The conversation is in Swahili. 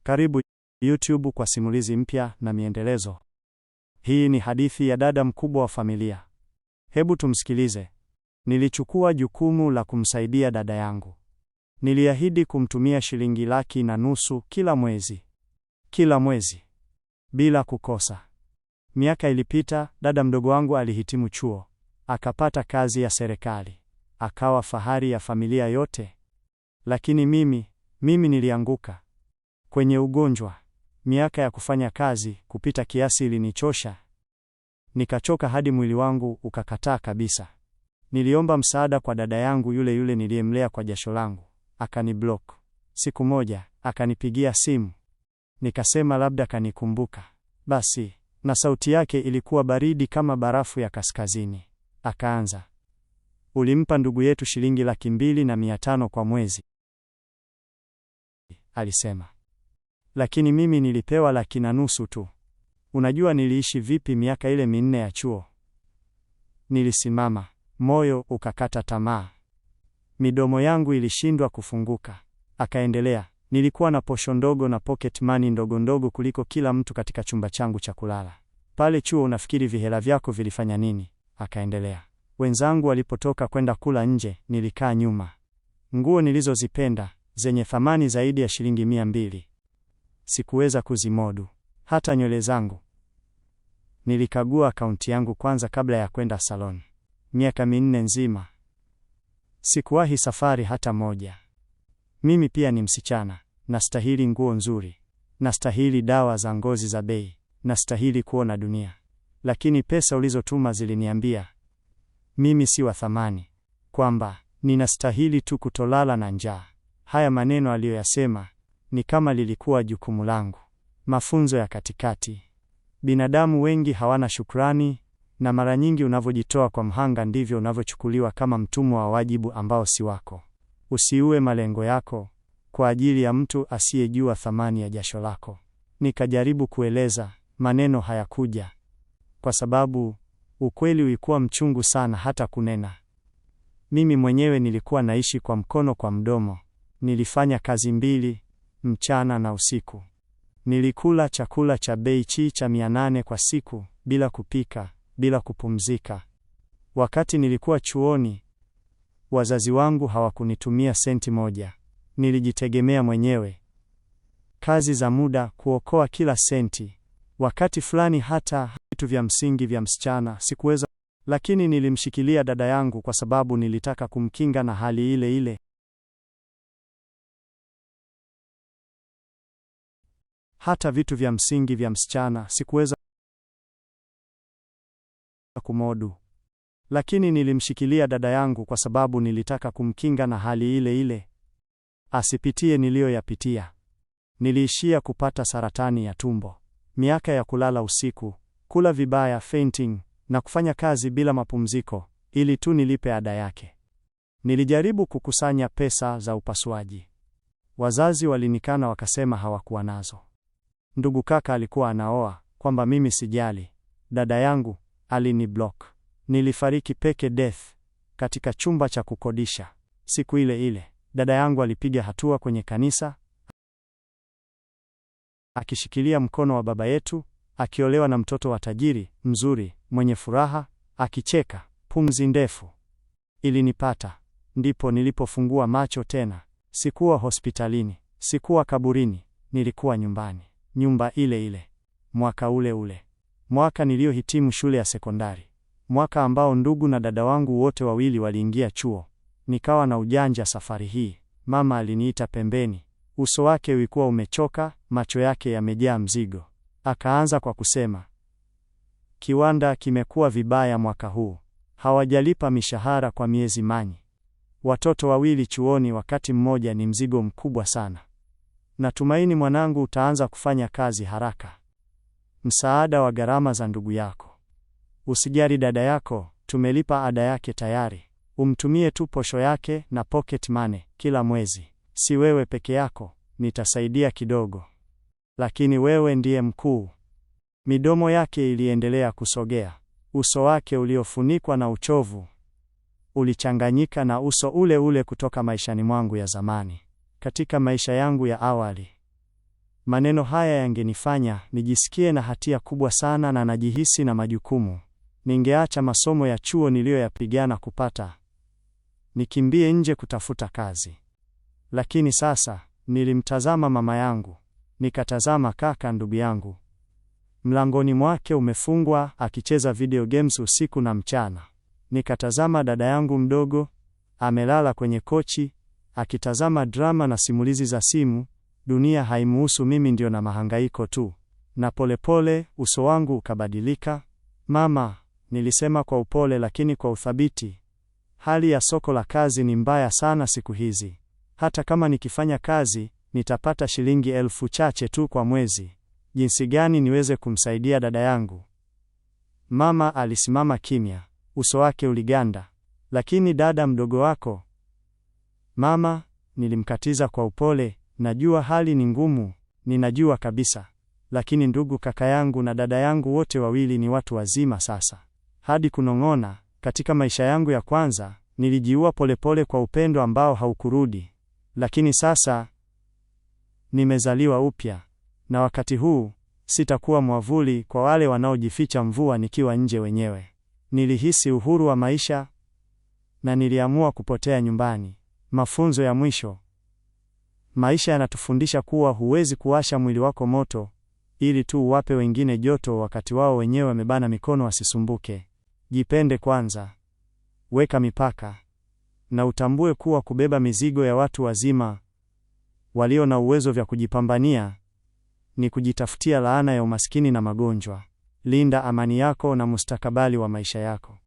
Karibu YouTube kwa simulizi mpya na miendelezo. Hii ni hadithi ya dada mkubwa wa familia. Hebu tumsikilize. Nilichukua jukumu la kumsaidia dada yangu. Niliahidi kumtumia shilingi 150,000 kila mwezi. Kila mwezi. Bila kukosa. Miaka ilipita, dada mdogo wangu alihitimu chuo, akapata kazi ya serikali, akawa fahari ya familia yote. Lakini mimi nilianguka kwenye ugonjwa. Miaka ya kufanya kazi kupita kiasi ilinichosha. Nikachoka hadi mwili wangu ukakataa kabisa. Niliomba msaada kwa dada yangu yule yule niliyemlea kwa jasho langu, akaniblock. Siku moja akanipigia simu, nikasema labda kanikumbuka. Basi, na sauti yake ilikuwa baridi kama barafu ya kaskazini. Akaanza, ulimpa ndugu yetu shilingi 205,000 kwa mwezi, alisema, lakini mimi nilipewa 150,000 tu. Unajua niliishi vipi miaka ile 4 ya chuo? Nilisimama, moyo ukakata tamaa, midomo yangu ilishindwa kufunguka. Akaendelea, nilikuwa na posho ndogo na pocket money ndogo ndogo kuliko kila mtu katika chumba changu cha kulala pale chuo. Unafikiri vihela vyako vilifanya nini? Akaendelea, wenzangu walipotoka kwenda kula nje, nilikaa nyuma. Nguo nilizozipenda zenye thamani zaidi ya shilingi 200 sikuweza kuzimodu. Hata nywele zangu. Nilikagua akaunti yangu kwanza kabla ya kwenda salon. Miaka 4 nzima sikuwahi safari hata moja. Mimi pia ni msichana, nastahili nguo nzuri, nastahili dawa za ngozi za bei, nastahili kuona dunia. Lakini pesa ulizotuma ziliniambia mimi si wa thamani, kwamba ninastahili tu kutolala na njaa. Haya maneno aliyoyasema ni kama lilikuwa jukumu langu. Mafunzo ya katikati. Binadamu wengi hawana shukrani, na mara nyingi unavyojitoa kwa mhanga ndivyo unavyochukuliwa kama mtumwa wa wajibu ambao si wako. Usiue malengo yako kwa ajili ya mtu asiyejua thamani ya jasho lako. Nikajaribu kueleza, maneno hayakuja, kwa sababu ukweli ulikuwa mchungu sana hata kunena. Mimi mwenyewe nilikuwa naishi kwa mkono kwa mdomo. Nilifanya kazi mbili, mchana na usiku. Nilikula chakula cha bei cha 800 kwa siku, bila kupika, bila kupumzika. Wakati nilikuwa chuoni, wazazi wangu hawakunitumia senti moja. Nilijitegemea mwenyewe. Kazi za muda, kuokoa kila senti. Wakati fulani hata vitu vya msingi vya msichana sikuweza, lakini nilimshikilia dada yangu kwa sababu nilitaka kumkinga na hali ile ile. Hata vitu vya msingi vya msichana sikuweza kumudu, lakini nilimshikilia dada yangu kwa sababu nilitaka kumkinga na hali ile ile, asipitie niliyoyapitia. Niliishia kupata saratani ya tumbo. Miaka ya kulala usiku, kula vibaya, fainting na kufanya kazi bila mapumziko ili tu nilipe ada yake. Nilijaribu kukusanya pesa za upasuaji. Wazazi walinikana, wakasema hawakuwa nazo. Ndugu kaka alikuwa anaoa, kwamba mimi sijali. Dada yangu aliniblock. Nilifariki peke death katika chumba cha kukodisha. Siku ile ile, dada yangu alipiga hatua kwenye kanisa akishikilia mkono wa baba yetu, akiolewa na mtoto wa tajiri, mzuri, mwenye furaha, akicheka, pumzi ndefu. Ilinipata. Ndipo nilipofungua macho tena. Sikuwa hospitalini, sikuwa kaburini, nilikuwa nyumbani. Nyumba ile ile, mwaka ule ule, mwaka niliyohitimu shule ya sekondari, mwaka ambao ndugu na dada wangu wote wawili waliingia chuo. Nikawa na ujanja safari hii. Mama aliniita pembeni, uso wake ulikuwa umechoka, macho yake yamejaa mzigo. Akaanza kwa kusema, kiwanda kimekuwa vibaya mwaka huu, hawajalipa mishahara kwa miezi manyi. Watoto wawili chuoni wakati mmoja ni mzigo mkubwa sana. Natumaini mwanangu utaanza kufanya kazi haraka. Msaada wa gharama za ndugu yako. Usijali dada yako, tumelipa ada yake tayari. Umtumie tu posho yake na pocket money kila mwezi. Si wewe peke yako, nitasaidia kidogo, lakini wewe ndiye mkuu. Midomo yake iliendelea kusogea. Uso wake uliofunikwa na uchovu ulichanganyika na uso ule ule kutoka maishani mwangu ya zamani. Katika maisha yangu ya awali, Maneno haya yangenifanya nijisikie na hatia kubwa sana na najihisi na majukumu. Ningeacha masomo ya chuo niliyoyapigana kupata, nikimbie nje kutafuta kazi. Lakini sasa nilimtazama mama yangu, nikatazama kaka ndugu yangu, mlangoni mwake umefungwa akicheza video games usiku na mchana. Nikatazama dada yangu mdogo amelala kwenye kochi akitazama drama na simulizi za simu. Dunia haimuhusu mimi, ndio na mahangaiko tu. Na polepole uso wangu ukabadilika. Mama, nilisema kwa upole lakini kwa uthabiti, hali ya soko la kazi ni mbaya sana siku hizi. Hata kama nikifanya kazi nitapata shilingi 1,000 chache tu kwa mwezi. Jinsi gani niweze kumsaidia dada yangu? Mama alisimama kimya, uso wake uliganda. Lakini dada mdogo wako. Mama, nilimkatiza kwa upole, najua hali ni ngumu, ninajua kabisa. Lakini ndugu kaka yangu na dada yangu wote wawili ni watu wazima sasa. Hadi kunong'ona, katika maisha yangu ya kwanza, nilijiua polepole kwa upendo ambao haukurudi. Lakini sasa nimezaliwa upya, na wakati huu sitakuwa mwavuli kwa wale wanaojificha mvua nikiwa nje wenyewe. Nilihisi uhuru wa maisha na niliamua kupotea nyumbani. Mafunzo ya mwisho. Maisha yanatufundisha kuwa huwezi kuwasha mwili wako moto ili tu uwape wengine joto wakati wao wenyewe wamebana mikono wasisumbuke. Jipende kwanza, weka mipaka na utambue kuwa kubeba mizigo ya watu wazima walio na uwezo vya kujipambania ni kujitafutia laana ya umaskini na magonjwa. Linda amani yako na mustakabali wa maisha yako.